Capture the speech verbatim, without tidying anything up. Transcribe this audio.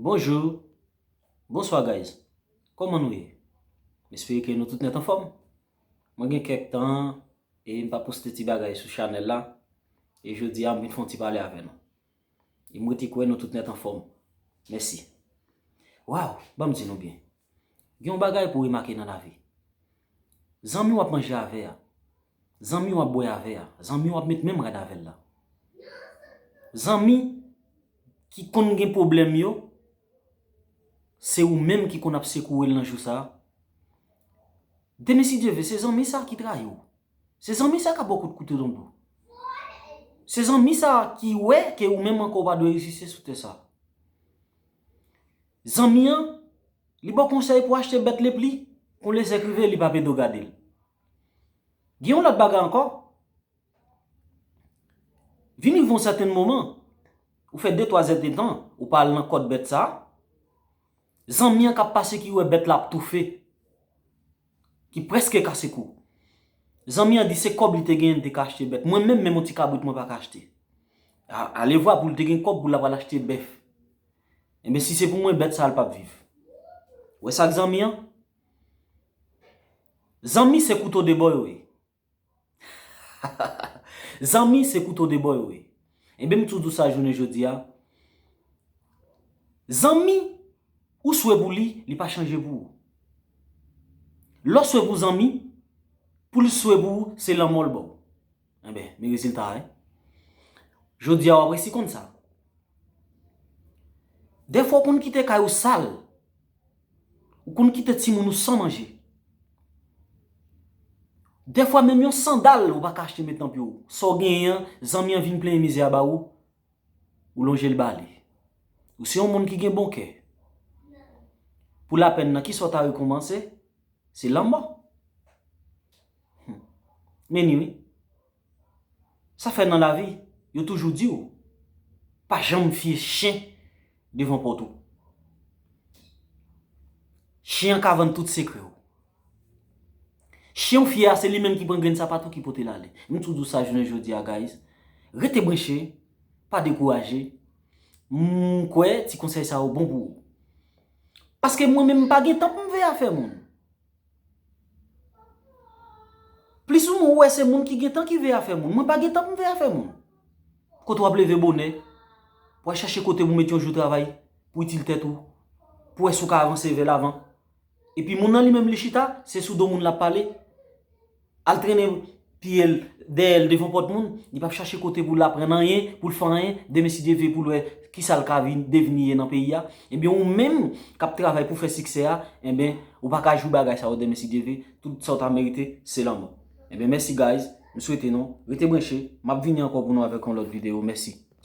Bonjou, bonswa guys. Kòman nou ye? M espere ke nou tout nèt anfòm. Mwen gen kèk tan e m pa poste ti bagay sou chanèl la. E jodi a m vin fè yon ti pale avè nou. E m rete kwè nou tout nèt anfòm. Mèsi. Waw, ban m di nou byen. Gen yon bagay pou remake nan lavi. Zanmi w ap manje avè a, zanmi w ap bwè avè a, zanmi w ap met menm rad avè l la. Zanmi ki konn gen pwoblèm yo, se ou menm ki konn ap sekoure l nan jou sa a. Demen si Dye vle, se zanmi sa a ki trayi w. Se zanmi sa a k ap ba w kout kouto nan do. Se zanmi sa a ki wè ke ou menm ankò ou pa dwe egziste sou tè sa a. Zanmi an, li ba w konsèy pou w achte bèt lepli, kon lèzèk rive, li pa pede w gade l. Gen yon lòt bagay ankò. Vin rive yon sèten moman, ou fè de twa zèdtan, ou pa al nan kòt bèt sa a. Zanmi an k ap pase ki wè bèt la ap toufe, ki prèske kase kou. Zanmi an di se kòb li te genyen li te ka achte bèt. Mwen menm, menm yon ti kabrit mwen pa ka achte. A- Alevwa pou l te gen kòb pou l ap al achte bèf. Enben, si se pou mwen, bèt sa a l p ap viv. Ou wè sa k zanmi an? Zanmi se kouto de bò yo ye. Zanmi se kouto de bò yo ye. Enben, m tou di w sa jounen jodi a. Zanmi, ou swe pou li, li pa chanje pou ou. Lè w swe pou zanmi, pou l swe pou ou, se lanmò l ba w. Enben, men rezilta a, wi. Jodi a, w ap resi konn sa. Dèfwa, w konn kite kay ou sal. Ou konn kite timoun ou san manje. Dèfwa, menm yon sandal, ou pa ka achte met nan pye w. Sa w genyen an, zanmi an vin plenyen mizè a ba ou, ou lonje l ba li. Ou se yon moun ki gen bon kè. Pou lapenn nan, kisa w ta rekòmanse? Se lanmò. Hmm. Men ni wi. Sa fè nan lavi, yo toujou di w, pa janm fye chen devan pòt ou. Chen an ka vann tout sekrè w. Chen w fye a, se li menm ki pran grenn sapat ou ki pote l ale. M tou di w sa jounen jodi a, guys. Rete branche, pa dekouraje. M kwè ti konsèy sa yo bon pou ou. Paske mwen menm, m pa gen tan pou m veye afè moun. Plis ou mwen wè se moun ki gen tan ki veye afè moun. Mwen pa gen tan pou m veye afè moun. Kote w ap leve bonè, pou w al chache kote pou w met yon jou travay, pou itil tèt ou, pou wè si w ka avanse vè lavan. Epi moun nan li menm li chita, se sou do moun l ap pale. Al trennen pye l dèyè l devan pòt moun, li p ap chache kote pou l aprann anyen, pou l fè anyen, demen si Dye vle pou l wè kisa l ka vin devni ye nan peyi a. Ebyen ou menm k ap travay pou fè siksè a, enben ou pa ka jwi bagay sa yo demen si Dye vle, tout sa w ta merite se lanmò. Enben mèsi guys, m swete nou rete branche, m ap vini ankò pou nou avèk yon lòt videyo, mèsi.